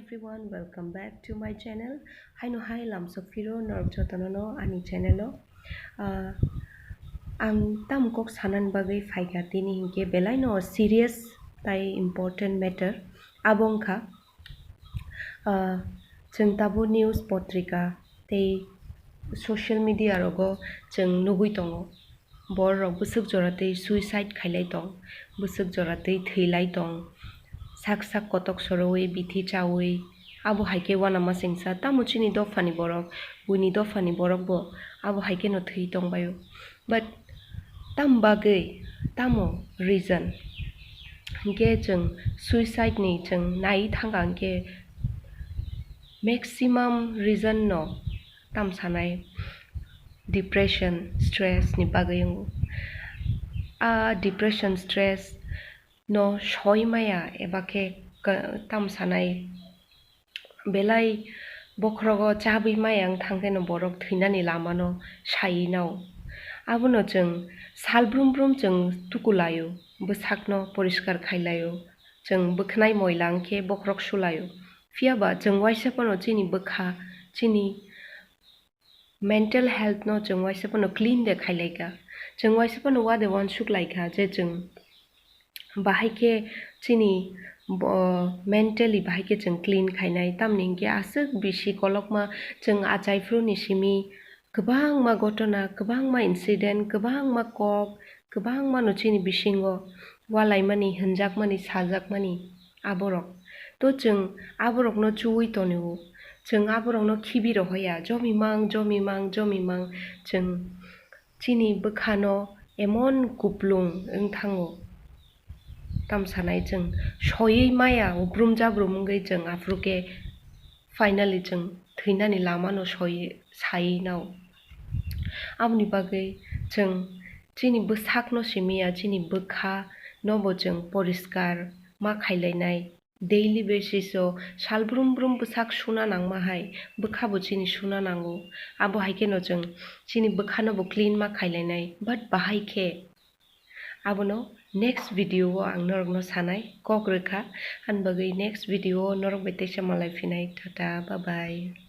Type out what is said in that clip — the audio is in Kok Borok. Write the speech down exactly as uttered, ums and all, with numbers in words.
Everyone, welcome back to my channel. Haino hai lamsok phiro norok jotono no ani channel o. Ah, ang tam kok sanan bagwi phaikha tini hinkhe belai no serious tai important matter. Abo wngkha, ah, chwng tabuk news potrika tei social media rogo chwng nugwi tongo. Borok bwswk jora twi suicide khailai tong, bwswk jora twi thwilai tong, sak sak kotok sorowi, bithi chawi, abo hai khe uanama singsa. Tamo chini dophani borok, buini dophani borok bo abo hai kheno thwi tong baio. But tam bagwi, tamo reason? Hinkhe chwng suicide ni chwng nai thangkha hinkhe maximum reason no tam sanai depression, stress ni bagwi wngo. A depression, stress no soi maya eba khe ka-, tam sanai belai bokhorogo chabwi maya wng thang khe no borok thwinani lama no sai nao. Abono chwng sal brum brum chwng tuku laio, bwsakno poriskar khai laio, chwng bwkhnai moila wng khe bokhorok su laio. Phiya ba chwng uaisa phano chini bwkha, chini mental health no chwng uaisa phano clean de khai lai kha. Chwng uaisa phano wa de uansuk lai kha je chwng bahai khe chini bo-, mentally bahai khe chwng clean khainai. Tamni hinkhe aswk bisi kolokma chwng achai phuru ni simi kwbangma gotona, kwbangma incident, kwbangma kok, kwbangma no chini bisingo walaimani, hwnjakmani, sajakmani aborok. To chwng aborokno chuwi tonio, chwng aborokno khibi rohoya, jomimang, jomimang, jomimang, chwng chini bwkhano emon kuplung wng thango. Tam sanai chwng soiwi maya, ubrum jabrum wngwi chwng aphuru khe finally chwng thwinani lamano soi-, sai nao. Aboni bagwi chwng chini bwsakno simiya, chini bwkha nobo chwng poriskar ma khailainai. Daily basis o sal brum brum bwsak suna nangma hai, bwkha bo chini suna nango. Abo hai kheno chwng chini bwkhano bo clean ma khailainai, but bahai khe abono next video o ang norokno sanai kok rwkha. Ani bagwi next video o norok bai teisa malai phinai. Tata, bye bye.